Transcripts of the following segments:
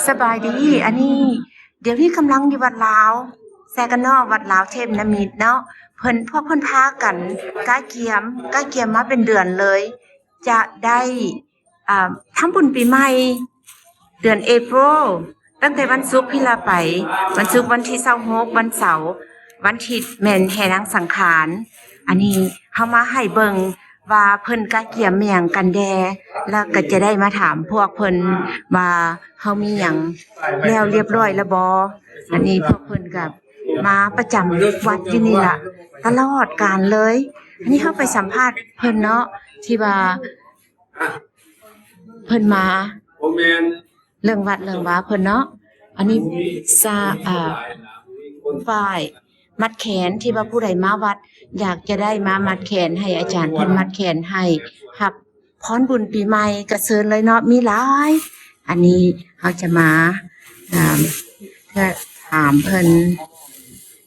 ສະບາຍດີ ອັນນີ້ ດຽວນີ້ກຳລັງຢູ່ວັດລາວ ແຊກະນອກ ວັດລາວເທບນິມິດເນາະ ເພິ່ນ ພວກເພິ່ນພາກັນກະກຽມ ກະກຽມມາເປັນເດືອນເລີຍ ຈະໄດ້ ອ່າ ທຳບຸນປີໃໝ່ ເດືອນເອໂປຣ ຕັ້ງແຕ່ວັນສຸກພີ້ລະໄປ ວັນສຸກວັນທີຊາວຫົກ ວັນເສົາ ວັນທິດແມ່ນແຫ່ນາງສັງຂານ. ອັນນີ້ເຮົາມາໃຫ້ເບິ່ງວ່າເພິ່ນກະກຽມຫຍັງກັນແດ່ ແລ້ວກໍຈະໄດ້ມາຖາມພວກເພິ່ນວ່າເຮົາມີຫຍັງແລ້ວລຽບລ້ອຍລະບໍ່. ອັນນີ້ພວກເພິ່ນກໍມາປະຈຳວັດຢູ່ນີ້ລະ ຕະຫຼອດການເລີຍ. ອັນນີ້ເຮົາໄປສຳພາດເພິ່ນເນາະ ທີ່ວ່າ ເພິ່ນມາ ບໍ່ແມ່ນ ເລື່ອງວັດເລື່ອງວາເພິ່ນເນາະ. ອັນນີ້ ສາ ອ່າ ຝ້າຍມັດແຂນ ທີ່ວ່າຜູ້ໃດມາວັດ ຢາກຈະໄດ້ມາມັດແຂນ ໃຫ້ອາຈານເພິ່ນມັດແຂນໃຫ້ ຮັບພອນບຸນປີໃໝ່ ກະເຊີນເລີຍເນາະ ມີຫຼາຍ. ອັນນີ້ເຮົາຈະມາ ອ່າ ເພື່ອຖາມເພິ່ນ.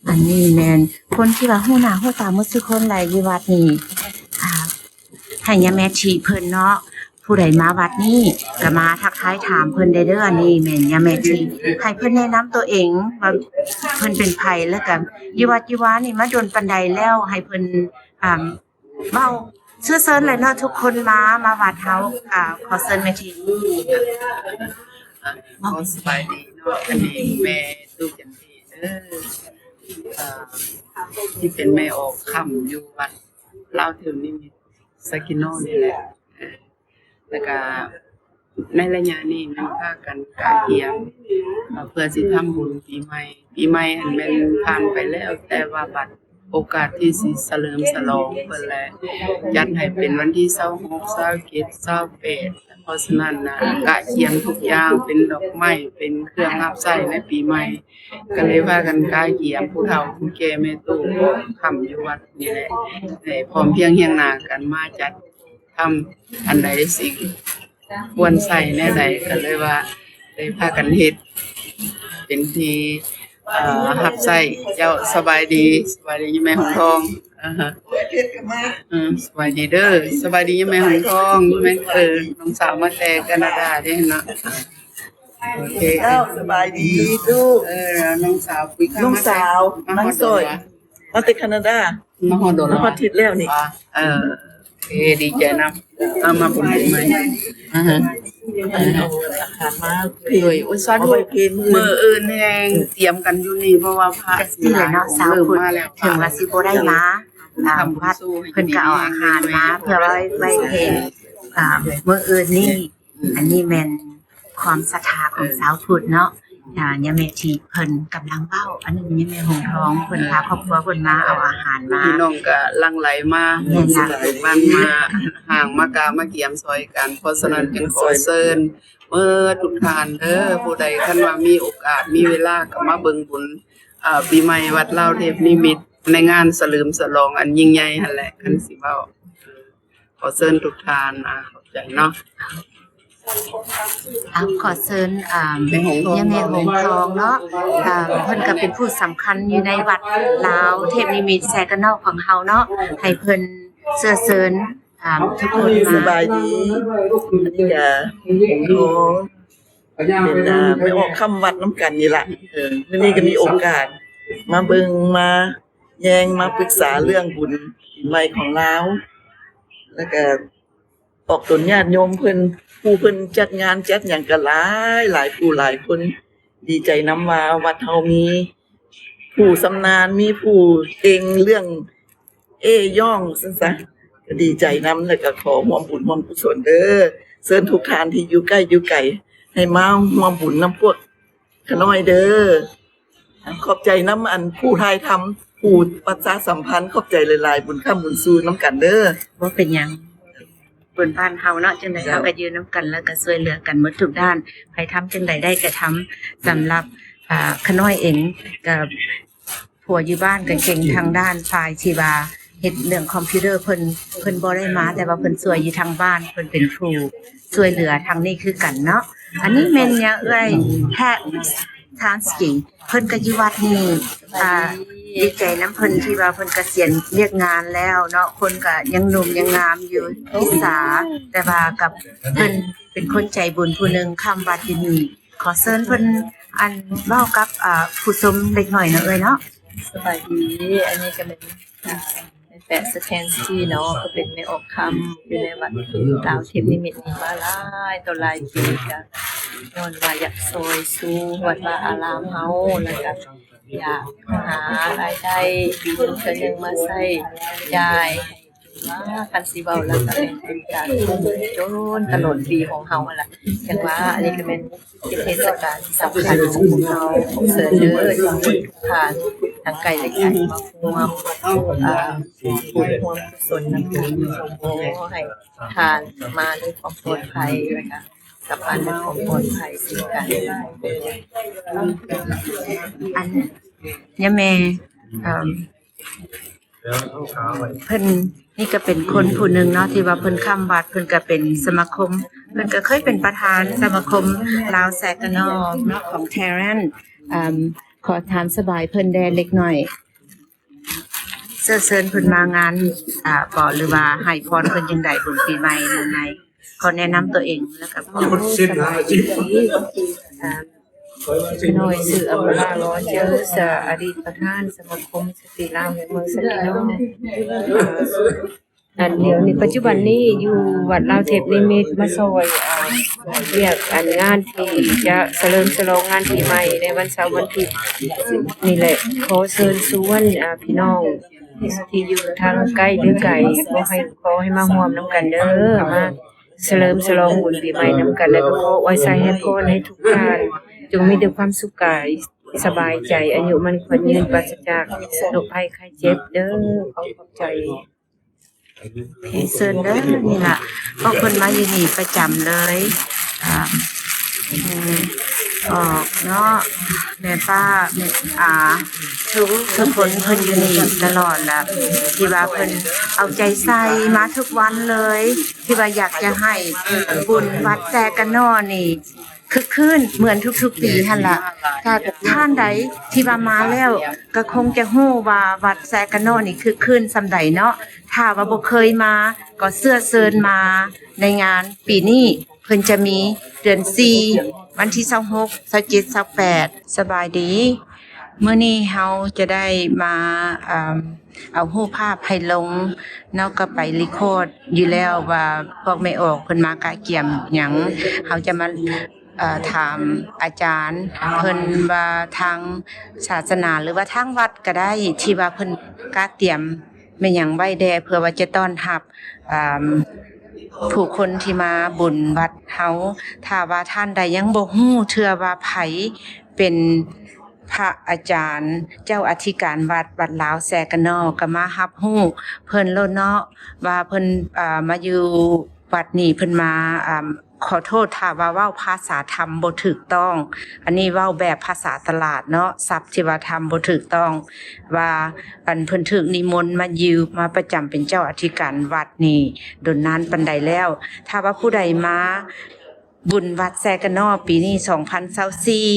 ອັນນີ້ແມ່ນຄົນທີ່ວ່າຮູ້ໜ້າຮູ້ຕາໝົດທຸກຄົນແຫຼະຢູ່ວັດນີ້ ອ່າ ໃຫ້ຍາແມ່ທິເພິ່ນເນາະ ຜູ້ໃດມາວັດນີ້ກໍມາທັກທາຍຖາມເພິ່ນໄດ້ເດີ. ອັນນີ້ແມ່ນຍາແມ່ທິ ໃຫ້ເພິ່ນແນະນຳຕົວເອງວ່າເພິ່ນເປັນໃຜ ແລ້ວກໍຢູ່ວັດຢູ່ວານີ້ມາດົນປານໃດແລ້ວ ໃຫ້ເພິ່ນ ອ່າ ເວົ້າ ເຊີນເລີຍເນາະ ທຸກຄົນມາ ມາວັດເຮົາ. ອ່າ ຂໍເຊີນແມ່ທິ. ຂໍສະບາຍດີເນາະ ອັນນີ້ແມ່ຕູ້ຈັນທີເດີ ອ່າ ທີ່ເປັນແມ່ອອກຄ່ຳຢູ່ວັດລາວເທວນິມິດ ຊາກິໂນນີ້ແຫຼະ. ເອີ ແລ້ວກະໃນໄລຍະນີ້ແມ່ນພາກັນກະກຽມ ເພື່ອຊິທຳບຸນປີໃໝ່. ປີໃໝ່ຫັ້ນແມ່ນຜ່ານໄປແລ້ວ ແຕ່ວ່າບັດໂອກາດທີ່ຊິສະເຫຼີມສະຫຼອງເພິ່ນແຫຼະ ຈັດໃຫ້ເປັນວັນທີຊາວຫົກ ຊາວເຈັດ ຊາວແປດ. ເພາະສະນັ້ນນະ ກະກຽມທຸກຢ່າງ ເປັນດອກໄມ້ ເປັນເຄື່ອງຮັບໃຊ້ໃນປີໃໝ່ ກໍເລີຍພາກັນກະກຽມ ຜູ້ເຖົ້າຜູ້ແກ່ແມ່ຕູ້ກໍຄ້ຳຢູ່ວັດນີ້ແຫຼະ ໄດ້ພ້ອມພຽງຮຽງໜ້າກັນມາຈັດ ທຳອັນໃດຊິຄວນໃຊ້ແນວໃດ ກໍເລີຍວ່າໄດ້ພາກັນເຮັດເປັນທີ່ ເອີ ຮັບໃຊ້ເຈົ້າ. ສະບາຍດີ ສະບາຍດີຍາແມ່ຫົງທອງ. ອາຮະ ເອີ ສະບາຍດີເດີ ສະບາຍດີຍາແມ່ຫົງທອງ. ແມ່ນ ເອີ ນ້ອງສາວມາແຕ່ການາດາເດ້ເນາະ. ໂອເຄ ເຈົ້າ ສະບາຍດີລູກ. ເອີ ນ້ອງສາວ ນ້ອງສາວ ມາຮອດດົນແລ້ວ ມາແຕ່ການາດາ ມາຮອດດົນແລ້ວ ມາຮອດທິດແລ້ວນີ້. ເອີ ໂອເຄ ດີໃຈນຳ. ເອົາມາບຸນປີໃໝ່. ອາຮະ ເອົາອາຫານມາເພນ ໂດຍ ໂອ້ຍ ສາທຸ ເອົາໄວ້ເພນມື້ ມື້ອື່ນແຮ່ງຕຽມກັນຢູ່ນີ້ ເພາະວ່າພະ ຈັກຊີ້ແຫຼະເນາະ ສາວພຸດ ເລີ່ມມາແລ້ວ ເຖິງວ່າຊິບໍ່ໄດ້ມາ ອ່າ ວັດ ເພິ່ນກໍເອົາອາຫານມາເພື່ອໄວ້ ໄວ້ເພນ ອ່າ ມື້ອື່ນນີ້. ອັນນີ້ແມ່ນຄວາມສັດທາຂອງຊາວພຸດເນາະ. ອ່າ ຍາແມ່ທີ່ເພິ່ນກຳລັງເວົ້າ ອັນນີ້ຍາແມ່ຫົງທອງ ເພິ່ນພາຄອບຄົວເພິ່ນມາເອົາອາຫານມາ ພີ່ນ້ອງກໍຫຼັ່ງໄຫຼມາ ແມ່ນລະ ມາຮ່າງມາກາມາກຽມຊ່ອຍກັນ. ເພາະສະນັ້ນຈຶ່ງຂໍເຊີນເໝິດທຸກທ່ານເດີ ຜູ້ໃດຄັນວ່າມີໂອກາດມີເວລາກໍມາເບິ່ງບຸນ ເອີ ປີໃໝ່ວັດລາວເທບນິມິດ ໃນງານສະເຫຼີມສະຫຼອງອັນຍິ່ງໃຫຍ່ຫັ້ນແຫຼະ ຄັນຊິເວົ້າ. ຂໍເຊີນທຸກທ່ານ ອາ ຂອບໃຈເນາະ. ອ່າ ຂໍເຊີນ ອ່າ ແມ່ຫົງທອງ ຍາແມ່ຫົງທອງເນາະ. ອ່າ ເພິ່ນກໍເປັນຜູ້ສຳຄັນຢູ່ໃນວັດລາວເທບນິມິດແຊກະນອກຂອງເຮົາເນາະ ໃຫ້ເພິ່ນເຊື້ອເຊີນ ອ່າ ທຸກຄົນມາ. ສະບາຍດີ ອັນນີ້ກໍຫົງທອງ ເປັນ ອ່າ ແມ່ອອກຄ່ຳວັດນຳກັນນີ້ລະ. ເອີ ມື້ນີ້ກໍມີໂອກາດມາເບິ່ງມາແຍງ ມາປຶກສາເລື່ອງບຸນປີໃໝ່ຂອງລາວ ແລ້ວກໍອອກຕົນຍາດໂຍມເພິ່ນ ຜູ້ເພິ່ນຈັດງານຈັດຫຍັງກໍຫຼາຍ ຫຼາຍຜູ້ຫຼາຍຄົນ. ດີໃຈນຳວ່າວັດເຮົາມີຜູ້ຊຳນານ ມີຜູ້ເກັ່ງເລື່ອງ ເອ້ຍ້ອງຊັ້ນຊະ ກໍດີໃຈນຳ ແລ້ວກໍຂໍຮ່ວມບຸນຮ່ວມກຸສົນເດີ. ເຊີນທຸກທ່ານທີ່ຢູ່ໃກ້ຢູ່ໄກ ໃຫ້ມາຮ່ວມບຸນນຳພວກຂະນ້ອຍເດີ. ຂອບໃຈນຳ ອັນ ຜູ້ຖ່າຍທຳ ຜູ້ປະຊາສຳພັນ ຂອບໃຈຫຼາຍໆ ບຸນຄ້ຳບຸນຊູນຳກັນເດີ. ບໍ່ເປັນຫຍັງ ບຸນບ້ານເຮົາເນາະ ຈັ່ງໃດເຮົາກໍຢູ່ນຳກັນ ແລ້ວກໍຊ່ວຍເຫຼືອກັນໝົດທຸກດ້ານ. ໃຜທຳຈັ່ງໃດໄດ້ກໍທຳ. ສຳລັບ ອ່າ ຂະນ້ອຍເອງກໍ ຜົວຢູ່ບ້ານກໍເກັ່ງທາງດ້ານຝ່າຍທີ່ວ່າເຮັດເລື່ອງຄອມພິວເຕີ ເພິ່ນ ເພິ່ນບໍ່ໄດ້ມາ ແຕ່ວ່າເພິ່ນຊ່ວຍຢູ່ທາງບ້ານ ເພິ່ນເປັນຜູ້ຊ່ວຍເຫຼືອທາງນີ້ຄືກັນເນາະ. ອັນນີ້ແມ່ນຍາເອື້ອຍແພດທານສກີ ເພິ່ນກໍຢູ່ວັດນີ້. ອ່າ ດີໃຈນຳເພິ່ນທີ່ວ່າເພິ່ນກະສຽນວຽກງານແລ້ວເນາະ ຄົນກໍຍັງໜຸ່ມຍັງງາມຢູ່ ອິດສາ ແຕ່ວ່າກັບເພິ່ນເປັນຄົນໃຈບຸນຜູ້ໜຶ່ງ ຄ້ຳວັດຢູ່ນີ້. ຂໍເຊີນເພິ່ນ ອັນ ເວົ້າກັບ ເອີ ຜູ້ຊົມເລັກນ້ອຍເນາະເອື້ອຍເນາະ. ສະບາຍດີ ອັນນີ້ກໍແມ່ນ ແປະສະແທນຊີເນາະ ກໍເປັນແມ່ອອກຄຳ ຢູ່ໃນວັດລາວເທບນິມິດນີ້ມາຫຼາຍຕໍ່ຫຼາຍປີ ກໍຍ້ອນວ່າຢາກຊ່ອຍຊູວັດວາອາລາມເຮົາ ແລ້ວກໍຢາກຫາລາຍໄດ້ປີໜຶ່ງເທື່ອໜຶ່ງມາໃຊ້ຈ່າຍ ວ່າຄັນຊິເວົ້າແລ້ວກໍແມ່ນເປັນການກຸ້ມຈົນຕະຫຼອດປີຂອງເຮົາຫັ້ນລະ. ຈັ່ງວ່າອັນນີ້ກໍແມ່ນເປັນເທດສະການທີ່ສຳຄັນຂອງພວກເຮົາ ຂໍເຊີນເດີທຸກທ່ານ ທັງໄກ ແລະ ໄກ ມາຮ່ວມ ເອີ ບຸນຮ່ວມກຸສົນນຳກັນ. ຂໍໃຫ້ທ່ານມາດ້ວຍຄວາມປອດໄພ ແລ້ວກໍກັບບ້ານດ້ວຍຄວາມປອດໄພເຊັ່ນກັນ. ອັນ ຍາແມ່ ເອີ ເພິ່ນນີ້ກໍເປັນຄົນຜູ້ໜຶ່ງເນາະ ທີ່ວ່າເພິ່ນຄ້ຳວັດ ເພິ່ນກໍເປັນສະມາຄົມ ເພິ່ນກໍເຄີຍເປັນປະທານສະມາຄົມລາວແຊກະນໍເນາະ ຂອງແທຣນ. ເອີ ຂໍຖາມສະບາຍເພິ່ນແດ່ເລັກນ້ອຍ ເຊື້ອເຊີນເພິ່ນມາງານ ອາ ບໍ່ ຫຼືວ່າໃຫ້ພອນເພິ່ນຈັ່ງໃດບຸນປີໃໝ່ໃນ ຂໍແນະນຳຕົວເອງ ແລ້ວກໍ ສະບາຍດີ ອາ ຂ້ານ້ອຍຊື່ ອຳມາລາ ລໍເຈີສ ອະດີດປະທານສະມາຄົມສະຕີລາວແຫ່ງເມືອງສະກີນອງ. ອັນດຽວນີ້ ປັດຈຸບັນນີ້ຢູ່ວັດລາວເທບນິມິດ ມາຊ່ອຍ ອາ ວຽກອັນງານທີ່ຈະສະເຫຼີມສະຫຼອງງານປີໃໝ່ໃນວັນເສົາວັນອາທິດນີ້ແຫຼະ. ຂໍເຊີນຊວນ ອາ ພີ່ນ້ອງທີ່ຢູ່ທາງໃກ້ຫຼືໄກ ຂໍໃຫ້ ຂໍໃຫ້ມາຮ່ວມນຳກັນເດີ ມາ ສະເຫຼີມສະຫຼອງບຸນປີໃໝ່ນຳກັນ ແລະ ກໍຂໍອວຍໄຊໃຫ້ພອນໃຫ້ທຸກທ່ານ ຈົ່ງມີແຕ່ຄວາມສຸກກາຍສະບາຍໃຈ ອາຍຸໝັ້ນຂວັນຍືນ ປາສະຈາກໂລກໄພໄຂ້ເຈັບເດີ. ຂໍຂອບໃຈ. ເຊີນເດີ ນີ້ລະ ພວກເພິ່ນມາຢູ່ນີ້ປະຈຳເລີຍ ອາ ແມ່ອອກເນາະ ແມ່ປ້າ ແມ່ອາ ທຸກ ທຸກຄົນເພິ່ນຢູ່ນີ້ຕະຫຼອດລະ ທີ່ວ່າເພິ່ນເອົາໃຈໃສ່ມາທຸກວັນເລີຍ ທີ່ວ່າຢາກຈະໃຫ້ບຸນວັດແຊກະນໍນີ້ຄຶກຄື້ນເໝືອນທຸກໆປີຫັ້ນລະ. ຖ້າທ່ານໃດທີ່ວ່າມາແລ້ວກໍຄົງຈະຮູ້ວ່າວັດແຊກະນໍນີ້ຄຶກຄື້ນສ່ຳໃດເນາະ. ຖ້າວ່າບໍ່ເຄີຍມາກໍເຊື້ອເຊີນມາໃນງານປີນີ້ ເພິ່ນຈະມີເດືອນສີ່ ວັນທີຊາວຫົກ ຊາວເຈັດ ຊາວແປດ. ສະບາຍດີ ມື້ນີ້ເຮົາຈະໄດ້ມາ ເອີ ເອົາຮູບພາບໃຫ້ລົງເນາະ ກໍໄປຣີຄອດຢູ່ແລ້ວວ່າພວກແມ່ອອກເພິ່ນມາກະກຽມຫຍັງ. ເຮົາຈະມາ ເອີ ຖາມອາຈານເພິ່ນວ່າທາງສາສະໜາ ຫຼືວ່າທາງວັດກໍໄດ້ ທີ່ວ່າເພິ່ນກະກຽມ ແມ່ນຫຍັງໄວ້ແດ່ ເພື່ອວ່າຈະຕ້ອນຮັບ ອາ ຜູ້ຄົນທີ່ມາບຸນວັດເຮົາ. ຖ້າວ່າທ່ານໃດຍັງບໍ່ຮູ້ເທື່ອວ່າໃຜເປັນພະອາຈານເຈົ້າອະທິການວັດ ວັດລາວແຊກະນໍ ກໍມາຮັບຮູ້ເພິ່ນໂລດເນາະ ວ່າເພິ່ນ ອາ ມາຢູ່ວັດນີ້ ເພິ່ນມາ ອາ ຂໍໂທດຖ້າວ່າເວົ້າພາສາທຳບໍ່ຖືກຕ້ອງ ອັນນີ້ເວົ້າແບບພາສາຕະຫຼາດເນາະ ສັບທີ່ວ່າທຳບໍ່ຖືກຕ້ອງ ວ່າອັນເພິ່ນຖືກນິມົນມາຢູ່ ມາປະຈຳເປັນເຈົ້າອະທິການວັດນີ້ດົນນານປານໃດແລ້ວ. ຖ້າວ່າຜູ້ໃດມາບຸນວັດແຊກະນໍປີນີ້ສອງພັນຊາວສີ່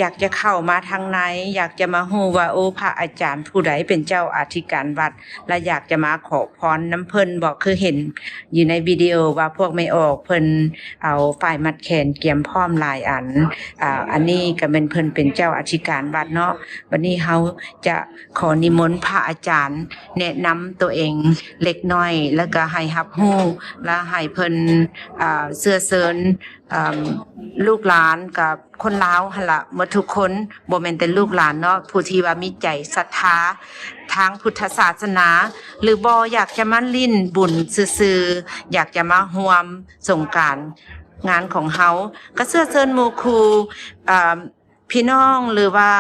ຢາກຈະເຂົ້າມາທາງໃນ ຢາກຈະມາຮູ້ວ່າ ໂອ້ ພະອາຈານຜູ້ໃດເປັນເຈົ້າອະທິການວັດ ແລະ ຢາກຈະມາຂໍ ພອນນຳເພິ່ນບໍ ຄືເຫັນຢູ່ໃນວິດີໂອວ່າພວກແມ່ອອກເພິ່ນເອົາຝ້າຍມັດແຂນກຽມພ້ອມຫຼາຍອັນ. ອາ ອັນນີ້ກໍແມ່ນເພິ່ນເປັນເຈົ້າອະທິການວັດເນາະ. ບັດນີ້ເຮົາຈະຂໍນິມົນພະອາຈານແນະນຳຕົວເອງເລັກນ້ອຍ ແລ້ວກໍໃຫ້ຮັບຮູ້ ແລະ ໃຫ້ເພິ່ນ ອາ ເຊື້ອເຊີນ ເອີ່ມ ລູກຫຼານກັບຄົນລາວຫັ້ນລະ ໝົດທຸກຄົນ ບໍ່ແມ່ນແຕ່ລູກຫຼານເນາະ ຜູ້ທີ່ວ່າມີໃຈສັດທາທາງພຸດທະສາສະໜາ ຫຼືບໍ່ ຢາກຈະມາຫຼິ້ນບຸນຊື່ໆ ຢາກຈະມາຮ່ວມສົງການງານຂອງເຮົາ ກໍເຊື້ອເຊີນໝູ່ຄູ່ ເອີ່ມ ພີ່ນ້ອງ ຫຼືວ່າ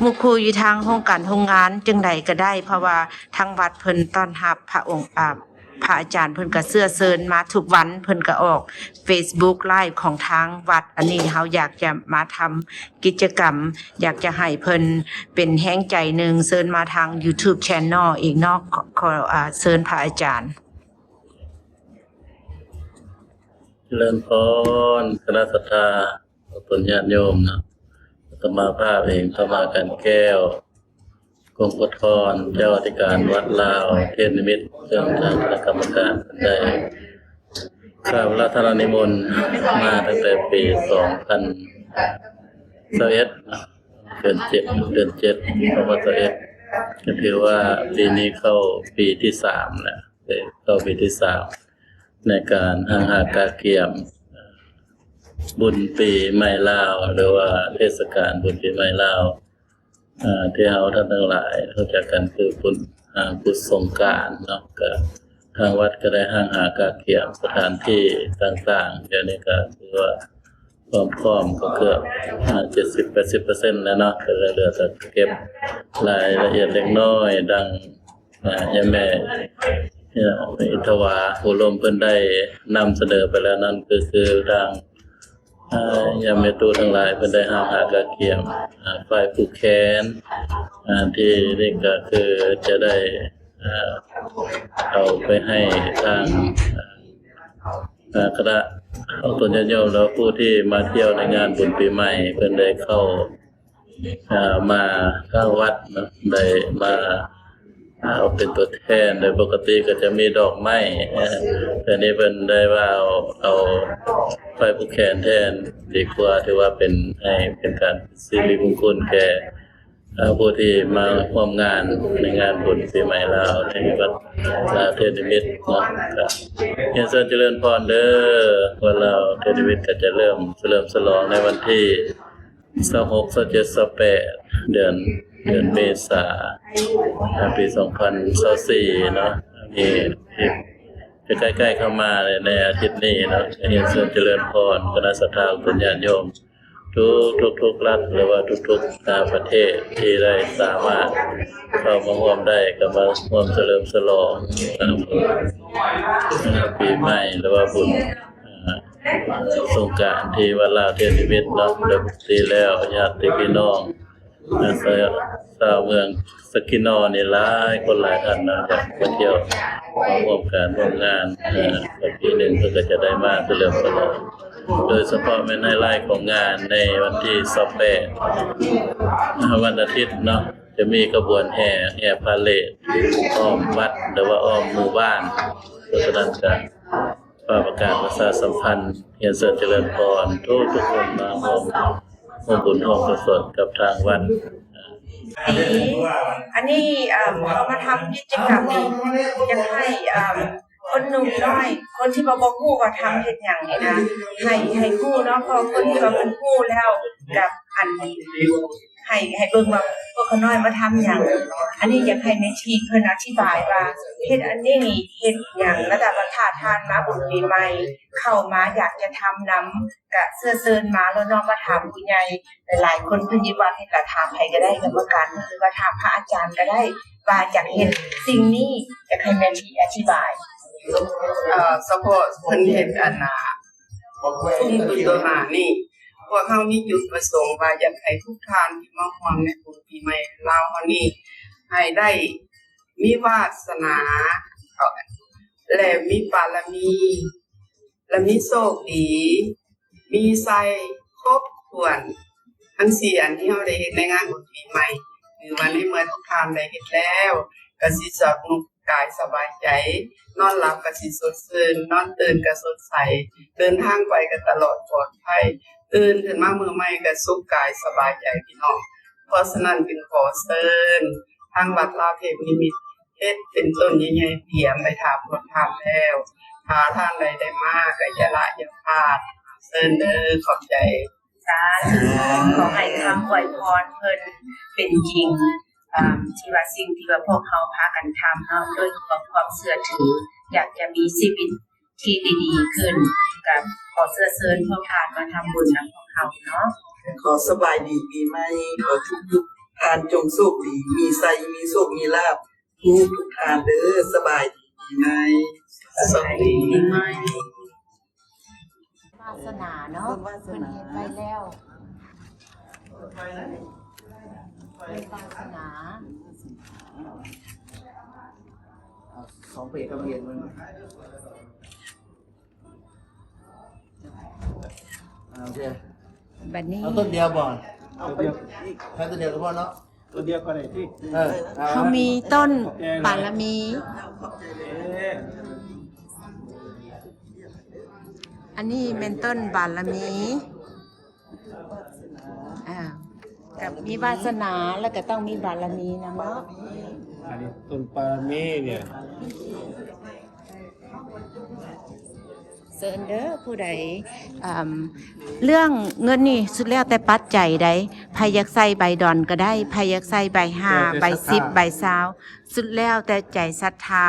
ໝູ່ຄູ່ຢູ່ທາງໂຮງການໂຮງງານຈັ່ງໃດກໍໄດ້ ເພາະວ່າທາງວັດເພິ່ນຕ້ອນຮັບພະອົງ ອາ ພະອາຈານເພິ່ນກໍເຊື້ອເຊີນມາທຸກວັນ ເພິ່ນກໍອອກເຟສບຸກໄລຟ໌ຂອງທາງວັດ. ອັນນີ້ເຮົາຢາກຈະມາທຳກິດຈະກຳ ຢາກຈະໃຫ້ເພິ່ນເປັນແຮງໃຈໜຶ່ງ ເຊີນມາທາງຢູທູບແຊນແນວອີກເນາະ. ຂໍ ຂໍ ອາ ເຊີນພະອາຈານ. ຈະເລີນພອນ ຄະນະສັດທາ ຂອບຄຸນຍາດໂຍມເນາະ ອາດຕະມາພາບເອງ ອາດຕະມາ ການແກ້ວ ກົງໂພທອນ ເຈົ້າອະທິການວັດລາວເທບນິມິດ ເຊິ່ງທາງຄະນະກຳມະການໄດ້ ຂ້າພະເຈົ້າໄດ້ຮັບນິມົນມາຕັ້ງແຕ່ປີສອງພັນ ຊາວເອັດເນາະ ເດືອນເຈັດ ເດືອນເຈັດ ສອງພັນຊາວເອັດ ກໍຖືວ່າປີນີ້ເຂົ້າປີທີສາມແລ້ວ ເຂົ້າປີທີສາມ ໃນການຫ້າງຫາກະກຽມບຸນປີໃໝ່ລາວ ຫຼືວ່າເທດສະການບຸນປີໃໝ່ລາວ ເອີ ທີ່ເຮົາທ່ານທັງຫຼາຍຮູ້ຈັກກັນຄືບຸນ ອາ ບຸນສົງການເນາະ. ກະທາງວັດກໍໄດ້ຫ້າງຫາກະກຽມສະຖານທີ່ຕ່າງໆ ດຽວນີ້ກໍຖືວ່າ ຄວາມພ້ອມກໍເກືອບ ອາ ເຈັດສິບແປດສິບເປີເຊັນແລ້ວເນາະ ກໍເຫຼືອແຕ່ເກັບລາຍລະອຽດເລັກນ້ອຍ ດັ່ງ ອາ ຍາແມ່ ອາ ອິນທະວາ ໂອ້ລົມ ເພິ່ນໄດ້ນຳສະເໜີໄປແລ້ວນັ້ນ ກໍຄືທາງ ອາ ຍາແມ່ຕູ້ທັງຫຼາຍ ເພິ່ນໄດ້ຫ້າງຫາກະກຽມ ອາ ຝ່າຍຜູກແຂນ ອາ ທີ່ນີ້ກໍຄືຈະໄດ້ ອາ ເອົາໄປໃຫ້ທາງ ອາ ຄະນະອອກຕົນຍາດໂຍມ ແລະ ຜູ້ທີ່ມາທ່ຽວໃນງານບຸນປີໃໝ່ ເພິ່ນໄດ້ເຂົ້າ ອາ ມາທາງວັດເນາະ ໄດ້ມາ ອາ ເອົາເປັນຕົວແທນ ໂດຍປົກກະຕິກໍຈະມີດອກໄມ້ ແຕ່ນີ້ເພິ່ນໄດ້ວ່າເອົາ ເອົາໄຟຜູກແຂນແທນດີກວ່າ ຖືວ່າເປັນ ໃຫ້ເປັນການສິລິມຸງຄຸນແກ່ ເອີ ຜູ້ທີ່ມາຮ່ວມງານໃນງານບຸນປີໃໝ່ລາວໃນວັດລາວເທບນິມິດເນາະ. ກໍຮຽນເຊີນຈະເລີນພອນເດີ ວັດລາວເທບນິມິດກໍຈະເລີ່ມສະເຫຼີມສະຫຼອງໃນວັນທີຊາວຫົກ ຊາວເຈັດ ຊາວແປດ ເດືອນ ເດືອນເມສາ ໃນປີສອງພັນຊາວສີ່ເນາະ. ນີ້ ຈະໃກ້ໆເຂົ້າມາໃນອາທິດນີ້ເນາະ. ຮຽນເຊີນຈະເລີນພອນຄະນະສັດທາອອກຕົນຍາດໂຍມ ທຸກໆລັດ ຫຼືວ່າທຸກໆ ອາ ປະເທດທີ່ໄດ້ສາມາດເຂົ້າມາຮ່ວມໄດ້ ກໍມາຮ່ວມສະເຫຼີມສະຫຼອງ ອາ ປີໃໝ່ ຫຼືວ່າບຸນ ອາ ສົງການທີ່ວັດລາວເທບນິມິດເນາະ. ໂດຍປົກກະຕິແລ້ວ ຍາດຕິພີ່ນ້ອງ ອາ ຊາວ ຊາວເມືອງສະກິນໍນີ້ຫຼາຍຄົນຫຼາຍທ່ານເນາະ ຢາກມາທ່ຽວມາຮ່ວມການຮ່ວມງານ ເອີ ແຕ່ປີໜຶ່ງເພິ່ນກໍຈະໄດ້ມາສະເຫຼີມສະຫຼອງ. ໂດຍສະເພາະແມ່ນໄຮໄລຂອງງານໃນວັນທີຊາວແປດ ວັນອາທິດເນາະ ຈະມີຂະບວນແຫ່ ແຫ່ພາເຣດອ້ອມວັດ ຫຼືວ່າອ້ອມໝູ່ບ້ານ. ເພາະສະນັ້ນກໍ ຝາກປະກາດປະຊາສຳພັນ ຮຽນເຊີນຈະເລີນພອນທຸກໆຄົນມາຮ່ວມ ຮ່ວມບຸນຮ່ວມກຸສົນກັບທາງວັດ. ອັນນີ້ ເອີ ເຮົາມາທຳກິດຈະກຳນີ້ ຢາກໃຫ້ ເອີ ຄົນໜຸ່ມນ້ອຍ ຄົນທີ່ວ່າບໍ່ຮູ້ວ່າທຳເຮັດຫຍັງນີ້ນະ ໃຫ້ ໃຫ້ຮູ້ເນາະ ເພາະຄົນທີ່ວ່າເພິ່ນຮູ້ແລ້ວ ກັບອັນ ໃຫ້ ໃຫ້ເບິ່ງວ່າພວກຂ້ານ້ອຍມາທຳຫຍັງ. ອັນນີ້ຢາກໃຫ້ແມ່ຊີເພິ່ນອະທິບາຍວ່າ ເຮັດອັນນີ້ນີ້ເຮັດຫຍັງ ແລ້ວກໍວ່າຖ້າທ່ານມາບຸນປີໃໝ່ ເຂົ້າມາຢາກຈະທຳນຳ ກະເຊື້ອເຊີນມາໂລດເນາະ ມາຖາມຜູ້ໃຫຍ່. ຫຼາຍໆຄົນເພິ່ນຢູ່ວັດນີ້ກະຖາມໃຜກໍໄດ້ ກຳມະການ ຫຼືວ່າຖາມພະອາຈານກໍໄດ້ ວ່າຢາກເຮັດສິ່ງນີ້ ຢາກໃຫ້ແມ່ຊີອະທິບາຍ. ເອີ ສະເພາະເພິ່ນເຮັດອັນນ່າ ຊຸມຕຸນໂຕນານີ້ ພວກເຮົາມີຈຸດປະສົງວ່າຢາກໃຫ້ທຸກທ່ານທີ່ມາຮ່ວມໃນບຸນປີໃໝ່ລາວເຮົານີ້ ໃຫ້ໄດ້ມີວາສະໜາ ແລະ ມີບາລະມີ ແລະ ມີໂຊກດີ ມີໄຊຄົບຖ້ວນ ທັງສີ່ອັນທີ່ເຮົາໄດ້ເຮັດໃນງານບຸນປີໃໝ່ ຖືວ່າໃນເມື່ອທຸກທ່ານໄດ້ເຮັດແລ້ວ ກະຊິສະໜຸກ ກາຍສະບາຍໃຈ ນອນຫຼັບກໍຊິສົດຊື່ນ ນອນຕື່ນກໍສົດໃສ ເດີນທາງໄປກໍຕະຫຼອດປອດໄພ ຕື່ນຂຶ້ນມາມື້ໃໝ່ກໍສຸກກາຍສະບາຍໃຈພີ່ນ້ອງ. ເພາະສະນັ້ນຈຶ່ງຂໍເຊີນທາງວັດລາວເທບນິມິດ ເຮັດເປັນຕົ້ນໃຫຍ່ໆຕຽມໄວ້ຖ້າພວກທ່ານແລ້ວ ຖ້າທ່ານໃດໄດ້ມາກໍຢ່າລະຢ່າພາດ ເຊີນເດີ ຂອບໃຈ. ສາທຸ ຂໍໃຫ້ຄຳອວຍພອນເພິ່ນເປັນຈິງ ອາ ທີ່ວ່າສິ່ງທີ່ວ່າພວກເຮົາພາກັນທຳເນາະ ດ້ວຍຄວາມເຊື່ອຖື ຢາກຈະມີຊີວິດທີ່ດີໆຂຶ້ນ ກໍຂໍເຊື້ອເຊີນພວກທ່ານມາທຳບຸນນຳພວກເຮົາເນາະ. ຂໍສະບາຍດີປີໃໝ່ ຂໍທຸກໆທ່ານຈົ່ງໂຊກດີ ມີໄຊ ມີໂຊກ ມີລາບ ທຸກໆທ່ານເດີ. ສະບາຍດີປີໃໝ່ ສະບາຍດີປີໃໝ່. ວາສະໜາເນາະ ເພິ່ນເຮັດໄວ້ແລ້ວ ເພິ່ນວາສະໜາ ເອົາສອງເປກກັບເຮັດມັນ ໂອເຄ ບັດນີ້ ເອົາຕົ້ນດຽວບໍ່? ເອົາໄປ ແຄ່ຕົ້ນດຽວກໍພໍເນາະ. ຕົວດຽວກໍໄດ້ຕິ ເອີ ເຮົາມີຕົ້ນບາລະມີ ອັນນີ້ແມ່ນຕົ້ນບາລະມີ ອ່າ ກໍມີວາສະໜາ ແລ້ວກໍຕ້ອງມີບາລະມີນຳເນາະ. ອັນນີ້ຕົ້ນບາລະມີນີ້ ເຊີນເດີ ຜູ້ໃດ ເອີ່ມ ເລື່ອງເງິນນີ້ສຸດແລ້ວແຕ່ປັດໄຈໃດ໋. ໃຜຢາກໃສ່ໃບດອນກໍໄດ້ ໃຜຢາກໃສ່ໃບຫ້າ ໃບສິບ ໃບຊາວ ສຸດແລ້ວແຕ່ໃຈສັດທາ.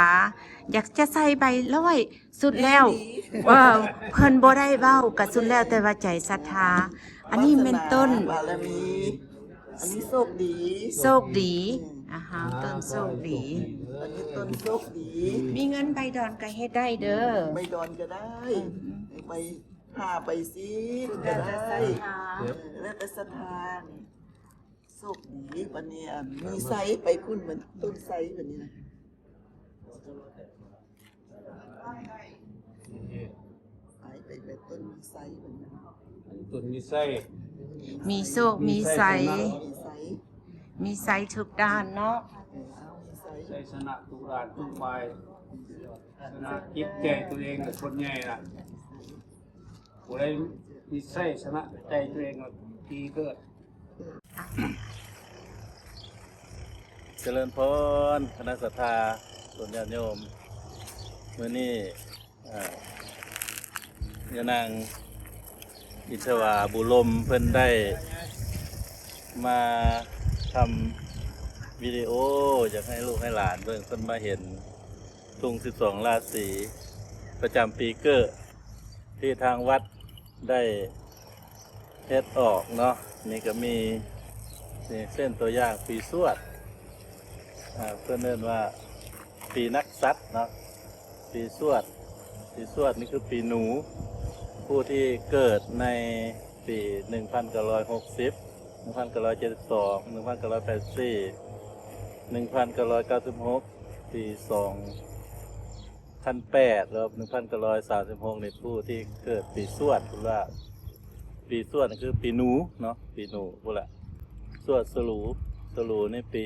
ຢາກຈະໃສ່ໃບຮ້ອຍ ສຸດແລ້ວ ເອີ ເພິ່ນບໍ່ໄດ້ເວົ້າ ກໍສຸດແລ້ວແຕ່ວ່າໃຈສັດທາ. ອັນນີ້ແມ່ນຕົ້ນບາລະມີ ອັນນີ້ໂຊກດີ ໂຊກດີ. ອືມ ອ່າຮະ ຕົ້ນໂຊກດີ ອັນນີ້ຕົ້ນໂຊກດີ. ມີເງິນໃບດອນກໍເຮັດໄດ້ເດີ ໃບດອນກໍໄດ້ ອືມ ໃບຫ້າ ໃບສິບກໍໄດ້ ແລ້ວແຕ່ສັດທາ ເອີ ແລ້ວແຕ່ສັດທານີ້. ໂຊກດີ ບັດນີ້ ອັນ ມີໄຊໄປພຸ້ນ ມັນຕົ້ນໄຊ ບັດນີ້ນະ ໄປ ໄປ ໄປຕົ້ນມີໄຊ ບັດນີ້ ອັນນີ້ຕົ້ນມີໄຊ ມີໂຊກມີໄຊ ມີໄຊ ມີໄຊທຸກດ້ານເນາະ ເອີ ເອົາ ມີໄຊ ໄຊຊະນະທຸກດ້ານທຸກຝ່າຍ ຊະນະຈິດໃຈຕົວເອງ ຄົນໃຫຍ່ລະ ຜູ້ໃດມີໄຊຊະນະໃຈຕົວເອງ ດີເກີດ. ຈະເລີນພອນ ຄະນະສັດທາ ໂຍມຍາດໂຍມ, ມື້ນີ້ ເອີ ຍານາງ ອິນທະວາ ບຸລົມ ເພິ່ນໄດ້ມາທຳວິດີໂອ ຢາກໃຫ້ລູກໃຫ້ຫຼານເບິ່ງ, ເພິ່ນມາເຫັນ ທຸງສິບສອງລາສີ ປະຈຳປີເກີດ ທີ່ທາງວັດໄດ້ເຮັດອອກເນາະ. ນີ້ກໍມີ ນີ້ເຊັ່ນຕົວຢ່າງປີຊວດ ອາ ເພິ່ນເອີ້ນວ່າປີນັກສັດເນາະ ປີຊວດ ປີຊວດນີ້ຄືປີໜູ. ຜູ້ທີ່ເກີດໃນປີໜຶ່ງພັນເກົ້າຮ້ອຍຫົກສິບ ໜຶ່ງພັນເກົ້າຮ້ອຍເຈັດສິບສອງ ໜຶ່ງພັນເກົ້າຮ້ອຍແປດສິບສີ່ ໜຶ່ງພັນເກົ້າຮ້ອຍເກົ້າສິບຫົກ ປີສອງພັນແປດ ແລ້ວໜຶ່ງພັນເກົ້າຮ້ອຍສາມສິບຫົກນີ້ ຜູ້ທີ່ເກີດປີຊວດ ເພິ່ນວ່າປີຊວດນີ້ຄືປີໜູເນາະ ປີໜູພຸ້ນລະ. ຊວດສະຫຼູ ສະຫຼູນີ້ປີ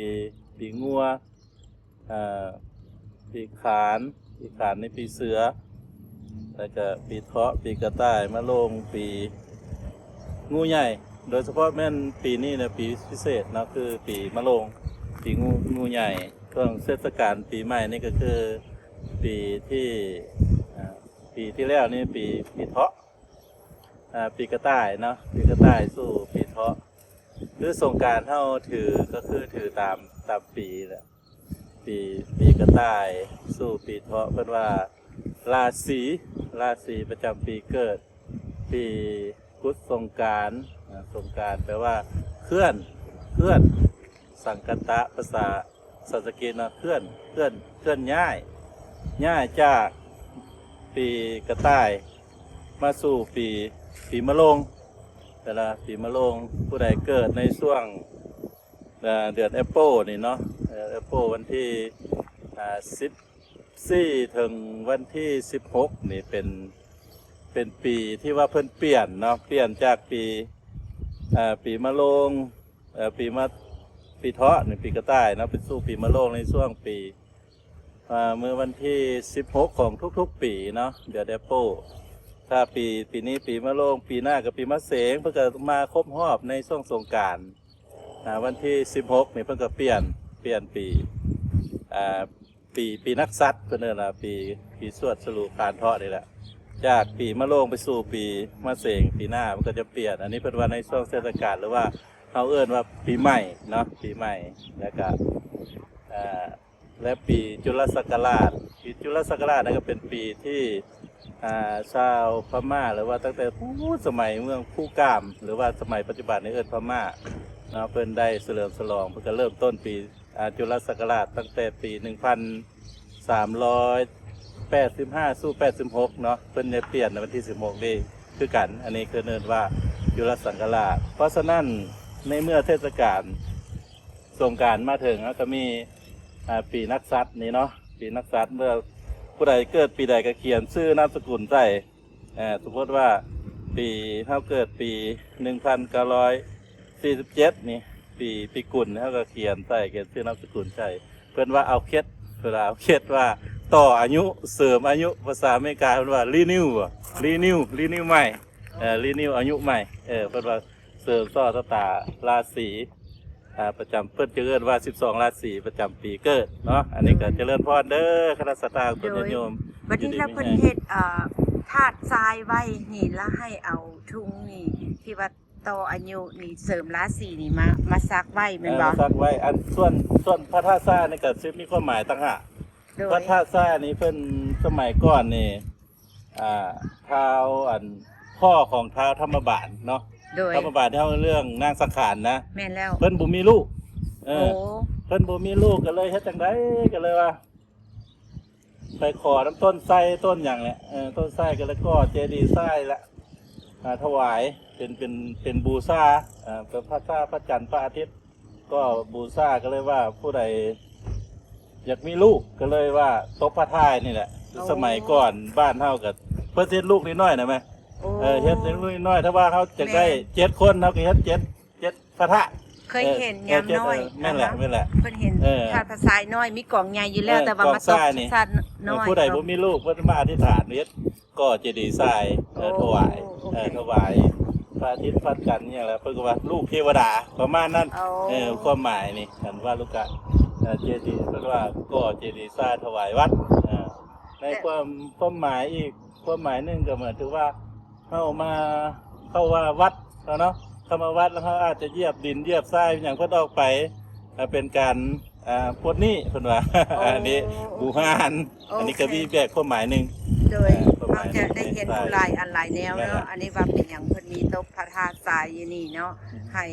ປີງົວ ອ່າ ປີຂານ ປີຂານໃນປີເສືອ ແລ້ວກະປີເທາະ ປີກະຕ່າຍ ມະໂລງ ປີງູໃຫຍ່. ໂດຍສະເພາະແມ່ນປີນີ້ນະ ປີພິເສດເນາະ ຄືປີມະໂລງ ປີງູ ງູໃຫຍ່. ຊ່ວງເທດສະການປີໃໝ່ນີ້ກໍຄືປີທີ່ ອ່າ ປີທີ່ແລ້ວນີ້ ປີ ປີເທາະ ອ່າ ປີກະຕ່າຍເນາະ ປີກະຕ່າຍສູ່ປີເທາະ. ຄືສົງການເຮົາຖືກໍຄືຖືຕາມ ຕາມປີແຫຼະ ປີ ປີກະຕ່າຍສູ່ປີເທາະ. ເພິ່ນວ່າລາສີ ລາສີປະຈຳປີເກີດ ປີກຸດສົງການ ອ່າ ສົງການແປວ່າເຄື່ອນ ເຄື່ອນ ສັງກະຕະ ພາສາສັນສະກິດເນາະ ເຄື່ອນ ເຄື່ອນ ເຄື່ອນຍ້າຍ ຍ້າຍຈາກປີກະຕ່າຍມາສູ່ປີ ປີມະໂລງ. ແຕ່ລະປີມະໂລງ ຜູ້ໃດເກີດໃນຊ່ວງ ເດືອນເອໂປນີ້ເນາະ ເດືອນເອໂປວັນທີ ອ່າ ສິບສີ່ ເຖິງວັນທີ ສິບຫົກນີ້ ເປັນ ເປັນປີທີ່ວ່າເພິ່ນປ່ຽນເນາະ ປ່ຽນຈາກປີ ອ່າ ປີມະໂລງ ເອີ ປີມະ ປີເທາະນີ້ ປີກະຕ່າຍເນາະ ໄປສູ່ປີມະໂລງໃນຊ່ວງປີ ອ່າ ມື້ວັນທີ ສິບຫົກ ຂອງທຸກໆປີເນາະ ເດືອນເອໂປ. ຖ້າປີ ປີນີ້ປີມະໂລງ ປີໜ້າກໍປີມະເສງ ເພິ່ນກໍມາຄົບຮອບໃນຊ່ວງສົງການ ອ່າ ວັນທີ ສິບຫົກນີ້ ເພິ່ນກໍປ່ຽນ ປ່ຽນປີ ອ່າ ປີ ປີນັກສັດ ເພິ່ນເອີ້ນວ່າປີ ປີຊວດສະຫຼູຂານເທາະນີ້ແຫຼະ ຈາກປີມະໂລງໄປສູ່ປີມະເສງ ປີໜ້າມັນກໍຈະປ່ຽນ. ອັນນີ້ເພິ່ນວ່າໃນຊ່ວງເທດສະການ ຫຼືວ່າເຮົາເອີ້ນວ່າປີໃໝ່ເນາະ ປີໃໝ່ ແລ້ວກະ ອ່າ ແລະ ປີຈຸລະສັກກະລາດ ປີຈຸລະສັກກະລາດນັ້ນກໍເປັນປີທີ່ ອ່າ ຊາວພະມ້າ ຫຼືວ່າຕັ້ງແຕ່ ໂອ້ ສະໄໝເມືອງພູກາມ ຫຼືວ່າສະໄໝປັດຈຸບັນນີ້ເອີ້ນພະມ້າເນາະ ເພິ່ນໄດ້ສະເຫຼີມສະຫຼອງ ເພິ່ນກໍເລີ່ມຕົ້ນປີ ອ່າ ຈຸລະສັກກະລາດຕັ້ງແຕ່ປີໜຶ່ງພັນສາມຮ້ອຍແປດສິບຫ້າສູ່ແປດສິບຫົກເນາະ ເພິ່ນໄດ້ປ່ຽນໃນວັນທີສິບຫົກນີ້ຄືກັນ. ອັນນີ້ເພິ່ນເອີ້ນວ່າຈຸລະສັກກະລາດ. ເພາະສະນັ້ນ ໃນເມື່ອເທດສະການສົງການມາເຖິງ ເຮົາກໍມີ ອ່າ ປີນັກສັດນີ້ເນາະ ປີນັກສັດ ເມື່ອຜູ້ໃດເກີດປີໃດກໍຂຽນຊື່ນາມສະກຸນໃສ່ ອ່າ ສົມມຸດວ່າປີ ເຮົາເກີດປີໜຶ່ງພັນເກົ້າຮ້ອຍສີ່ສິບເຈັດນີ້ ປີ ປີກຸນ ເຮົາກໍຂຽນໃສ່ ຂຽນຊື່ນາມສະກຸນໃສ່. ເພິ່ນວ່າເອົາເຄັດ ເພິ່ນວ່າເອົາເຄັດວ່າຕໍ່ອາຍຸ ເສີມອາຍຸ ພາສາອາເມລິກາເພິ່ນວ່າ renew ອະ renew renew ໃໝ່ ເອີ renew ອາຍຸໃໝ່ ເອີ ເພິ່ນວ່າເສ ເສີມໂຊກຊະຕາລາສີ ອ່າ ປະຈຳ ເພິ່ນຈະເອີ້ນວ່າສິບສອງລາສີປະຈຳປີເກີດເນາະ. ອັນນີ້ກໍ ໂດຍ ຈະເລີນພອນເດີ ຄະນະສັດທາຂອງຕົນ ໂດຍ ຍາດໂຍມ ບັດນີ້ລະເພິ່ນເຮັດ ເອີ ທາດຊາຍໄວ້ນີ້ ລະໃຫ້ເອົາທຸງນີ້ທີ່ວ່າຕໍ່ອາຍຸນີ້ ເສີມລາສີນີ້ມາ ມາສັກໄວ້ແມ່ນບໍ່? ເອີ ສັກໄວ້. ອັນສ່ວນ ສ່ວນພະທາດຊາຍນີ້ກໍຊິມີຄວາມໝາຍຕ່າງຫາກ. ໂດຍ ພະທາດຊາຍນີ້ເພິ່ນສະໄໝກ່ອນນີ້ ອ່າ ທ້າວ ອັນ ພໍ່ຂອງທ້າວທຳມະບານເນາະ. ໂດຍ ທຳມະບານທີ່ເຮົາເລື່ອງນາງສັງຂານນະ. ແມ່ນແລ້ວ ເພິ່ນບໍ່ມີລູກ. ເອີ ໂອ້ ເພິ່ນບໍ່ມີລູກ ກໍເລີຍເຮັດຈັ່ງໃດ ກໍເລີຍວ່າ ໄປຂໍນຳຕົ້ນໄຊຕົ້ນຫຍັງແຫຼະ. ເອີ ຕົ້ນໄຊກໍເລີຍກໍ່ເຈດີຊາຍແຫຼະ ອ່າ ຖວາຍເປັນ ເປັນ ເປັນບູຊາ ເປັນພະຊາ ພະຈັນ ພະອາທິດ ກໍບູຊາ. ກໍເລີຍວ່າຜູ້ໃດຢາກມີລູກ ກໍເລີຍວ່າຕົບພະທາດນີ້ແຫຼະ. ໂອ້ ສະໄໝກ່ອນບ້ານເຮົາກໍເພິ່ນເຮັດລູກນ້ອຍໆນະແມ່. ໂອ້ ເອີ ເຮັດລູກນ້ອຍໆ ຖ້າວ່າເຮົາຢາກໄດ້ ແມ່ນ ເຈັດຄົນ ເຮົາກໍເຮັດເຈັດ ເຈັດພະທາດ. ເຄີຍເຫັນຍາມນ້ອຍ ເອີ ເຈັດ ເອີ ແມ່ນແຫຼະ ແມ່ນແຫຼະ ເພິ່ນເຮັດ ເອີ ທາດພະຊາຍນ້ອຍ ມີກອງໃຫຍ່ຢູ່ແລ້ວ ເອີ ແຕ່ວ່າມາຕົບຊາຍນ້ອຍ. ເອີ ຜູ້ໃດບໍ່ມີລູກ ເພິ່ນມາອະທິຖານເຮັດ ກໍ່ເຈດີຊາຍ ເອີ ໂອ້ ຖວາຍ ໂອເຄ ເອີ ຖວາຍພະອາທິດ ພະຈັນ ອີ່ຫຍັງລະ ເພິ່ນກໍວ່າລູກເທວະດາ ປະມານນັ້ນ. ໂອ້ ເອີ ຄວາມໝາຍນີ້ ຄັນວ່າລູກກະ ເອີ ເຈດີ ເພິ່ນວ່າກໍ່ເຈດີຊາຍຖວາຍວັດ. ເອີ ໃນ ແຕ່ ຄວາມ ຄວາມໝາຍອີກ ຄວາມໝາຍໜຶ່ງກໍໝາຍເຖິງວ່າ ເຮົາມາ ເຂົ້າວ່າວັດເນາະ ເຂົ້າມາວັດແລ້ວເຮົາອາດຈະຢຽບດິນຢຽບຊາຍຫຍັງເພິ່ນອອກໄປ ເປັນການ ອ່າ ປົດໜີ້ເພິ່ນວ່າ. ໂອ້ ອັນນີ້ບູຮານ ໂອເຄ ອັນນີ້ກໍມີແບບຄວາມໝາຍໜຶ່ງ. ໂດຍ ເອີ ຄວາມໝາຍ ເຮົາຈະໄດ້ຮຽນຮູ້ຫຼາຍອັນຫຼາຍແນວເນາະ. ແມ່ນແຫຼະ ອັນນີ້ວ່າເປັນຫຍັງເພິ່ນມີຕົບພະທາດຊາຍຢູ່ນີ້ເນາະ ອືມ ໃຫ້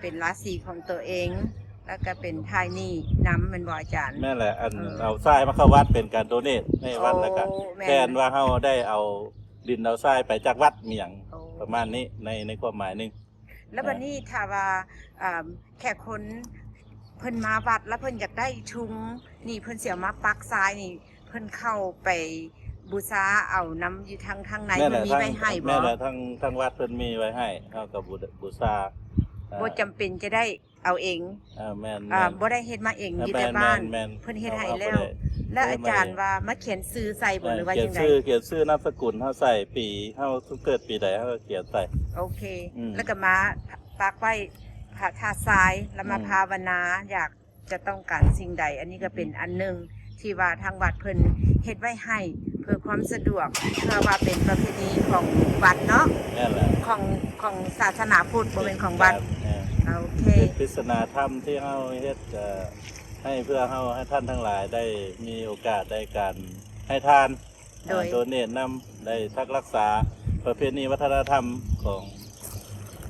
ເປັນລາສີຂອງຕົວເອງ ແລ້ວກໍເປັນທ້າຍໜີ້ນຳ ແມ່ນບໍ່ອາຈານ? ແມ່ນແຫຼະ ອັນ ເອີ ເອົາຊາຍມາເຂົ້າວັດເປັນການໂດເນດໃຫ້ວັດ. ໂອ້ ແລ້ວກໍ ແມ່ນ ແທນວ່າເຮົາໄດ້ເອົາ ດິນເອົາຊາຍໄປຈາກວັດມີຫຍັງ ໂອ້ ປະມານນີ້ ໃນ ໃນຄວາມໝາຍໜຶ່ງ. ແລ້ວບັດນີ້ຖ້າວ່າ ເອີ ແຂກຄົນເພິ່ນມາວັດ ແລ້ວເພິ່ນຢາກໄດ້ທຸງນີ້ ເພິ່ນຊິເອົາມາປັກຊາຍນີ້ ເພິ່ນເຂົ້າໄປບູຊາເອົານຳຢູ່ທາງ ທາງໃນ ເພິ່ນມີໄວ້ໃຫ້ບໍ່? ແມ່ນແຫຼະ ທາງ ທາງວັດເພິ່ນມີໄວ້ໃຫ້ ເຮົາກໍບູ ບູຊາ ເອີ ບໍ່ຈຳເປັນຈະໄດ້ ເອົາເອງ. ເອີ ແມ່ນໆ ບໍ່ໄດ້ເຮັດມາເອງ ເອີ ຢູ່ແຕ່ບ້ານ ແມ່ນໆ ເພິ່ນເຮັດໃຫ້ແລ້ວ. ແລ້ວອາຈານວ່າມາຂຽນຊື່ໃສ່ບໍ່ ເອີ ຫຼືວ່າຈັ່ງໃດ? ຂຽນຊື່ ຂຽນຊື່ນາມສະກຸນເຮົາໃສ່ ປີເຮົາເກີດປີໃດເຮົາກໍຂຽນໃສ່. ໂອເຄ ອືມ ແລ້ວກໍມາປັກໄວ້ພະທາດຊາຍ ແລ້ວມາ ອືມ ພາວະນາ ຢາກຈະຕ້ອງການສິ່ງໃດ. ອັນນີ້ກໍເປັນ ອືມ ອັນໜຶ່ງ ທີ່ວ່າທາງວັດເພິ່ນເຮັດໄວ້ໃຫ້ ເພື່ອຄວາມສະດວກ ເພື່ອວ່າເປັນປະເພນີຂອງວັດເນາະ. ແມ່ນແຫຼະ ຂອງ ຂອງສາສະໜາພຸດ ບໍ່ແມ່ນຂອງວັດ. ແມ່ນ ໂອເຄ ເປັນປຶດສະໜາທຳທີ່ເຮົາເຮັດ ເອີ ໃຫ້ ເພື່ອເຮົາ ໃຫ້ທ່ານທັງຫຼາຍໄດ້ມີໂອກາດໄດ້ການໃຫ້ທານ ໂດຍ ໂດເນດນຳ ໄດ້ທັກຮັກສາປະເພນີວັດທະນະທຳຂອງ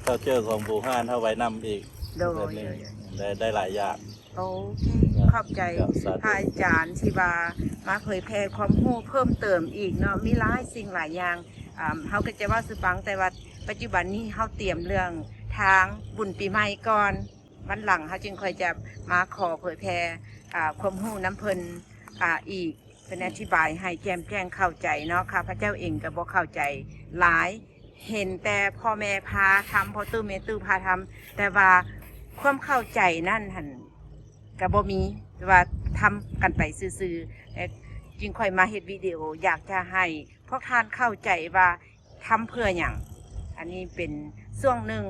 culture ຂອງບູຮານເຮົາໄວ້ນຳອີກ. ໂດຍ ແບບນີ້ ໂດຍ ໄດ້ ໄດ້ຫຼາຍຢ່າງ. ໂອເຄ ຂອບໃຈ ເຈົ້າ ສາທຸ ພະອາຈານທີ່ວ່າມາເຜີຍແຜ່ຄວາມຮູ້ເພີ່ມເຕີມອີກເນາະ ມີຫຼາຍສິ່ງຫຼາຍຢ່າງ. ອ່າ ເຮົາກໍຈະເວົ້າສູ່ຟັງ ແຕ່ວ່າປັດຈຸບັນນີ້ເຮົາຕຽມເລື່ອງທາງບຸນປີໃໝ່ກ່ອນ ວັນຫຼັງເຮົາຈຶ່ງຄ່ອຍຈະມາຂໍເຜີຍແຜ່ ອ່າ ຄວາມຮູ້ນຳເພິ່ນ ອ່າ ອີກ. ເພິ່ນອະທິບາຍໃຫ້ແຈ່ມແຈ້ງເຂົ້າໃຈເນາະ ຂ້າພະເຈົ້າເອງກໍບໍ່ເຂົ້າໃຈຫຼາຍ ເຫັນແຕ່ພໍ່ແມ່ພາທຳ ພໍ່ຕູ້ແມ່ຕູ້ພາທຳ ແຕ່ວ່າຄວາມເຂົ້າໃຈນັ້ນຫັ້ນກໍບໍ່ມີ ແຕ່ວ່າທຳກັນໄປຊື່ໆ. ແລະ ຈຶ່ງຄ່ອຍມາເຮັດວິດີໂອ ຢາກຈະໃຫ້ພວກທ່ານເຂົ້າໃຈວ່າ ທຳເພື່ອຫຍັງ? ອັນນີ້ເປັນຊ່ວງໜຶ່ງ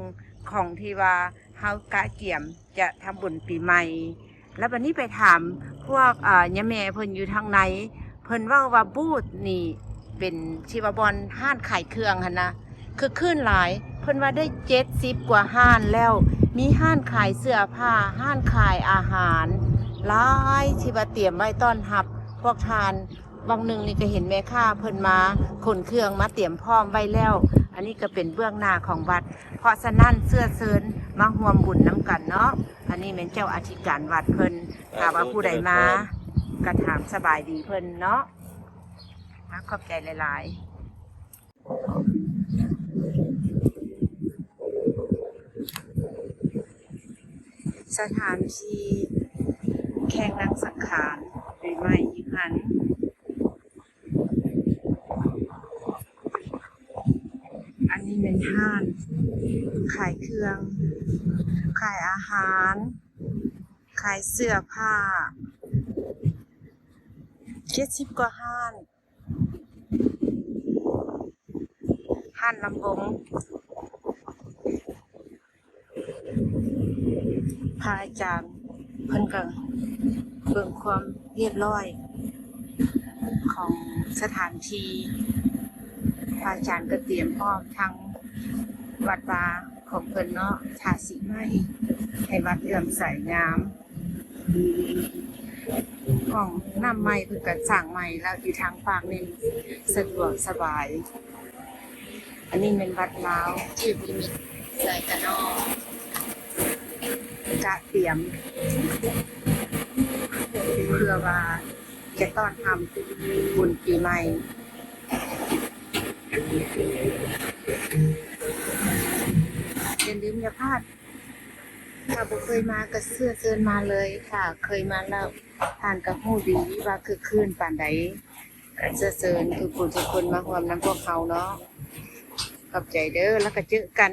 ຂອງທີ່ວ່າເຮົາກະກຽມຈະທຳບຸນປີໃໝ່. ແລ້ວບັດນີ້ໄປຖາມພວກ ເອີ ຍາແມ່ເພິ່ນຢູ່ທາງໃນ ເພິ່ນເວົ້າວ່າບູດນີ້ເປັນທີ່ວ່າບ່ອນຮ້ານຂາຍເຄື່ອງຫັ້ນນະ ຄຶກຄື້ນຫຼາຍ. ເພິ່ນວ່າໄດ້ເຈັດສິບກວ່າຮ້ານແລ້ວ ມີຮ້ານຂາຍເສື້ອຜ້າ ຮ້ານຂາຍອາຫານ ຫຼາຍທີ່ວ່າຕຽມໄວ້ຕ້ອນຮັບພວກທ່ານ. ຫວ່າງໜຶ່ງນີ້ກໍເຫັນແມ່ຄ້າເພິ່ນມາຂົນເຄື່ອງມາຕຽມພ້ອມໄວ້ແລ້ວ. ອັນນີ້ກໍເປັນເບື້ອງໜ້າຂອງວັດ ເພາະສະນັ້ນເຊື້ອເຊີນມາຮ່ວມບຸນນຳກັນເນາະ. ອັນນີ້ແມ່ນເຈົ້າອະທິການວັດເພິ່ນ. ຖ້າວ່າຜູ້ໃດມາກໍຖາມສະບາຍດີເພິ່ນເນາະ. ອາ ຂອບໃຈຫຼາຍໆ. ສະຖານທີ່ແຂ່ງນາງສັງຂານປີໃໝ່ຢູ່ຫັ້ນ. ອັນນີ້ແມ່ນຮ້ານຂາຍເຄື່ອງ ຂາຍອາຫານ ຂາຍເສື້ອຜ້າ ເຈັດສິບກວ່າຮ້ານ. ຮ້ານລຳວົງ ພະອາຈານເພິ່ນກໍເບິ່ງຄວາມຮຽບຮ້ອຍຂອງສະຖານທີ່ ພະອາຈານກໍຕຽມພ້ອມທັງວັດວາຂອງເພິ່ນເນາະ ທາສີໃໝ່ໃຫ້ວັດເຫຼື້ອມໃສງາມ. ຫ້ອງນ້ຳໃໝ່ເພິ່ນກໍສ້າງໃໝ່ແລ້ວ ຢູ່ທາງຟາກນີ້ສະດວກສະບາຍ. ອັນນີ້ແມ່ນວັດລາວເທບນິມິດໄຊຕະນອກ ກະຕຽມເພື່ອວ່າຈະຕ້ອນຮັບບຸນປີໃໝ່. ຢ່າລືມຢ່າພາດ ຖ້າບໍ່ເຄີຍມາກໍເຊື້ອເຊີນມາເລີຍ ຖ້າເຄີຍມາແລ້ວທ່ານກໍຮູ້ດີວ່າຄຶກຄື້ນປານໃດ. ກໍເຊື້ອເຊີນທຸກຜູ້ທຸກຄົນມາຮ່ວມນຳພວກເຮົາເນາະ. ຂອບໃຈເດີ ແລ້ວກໍເຈີກັນ.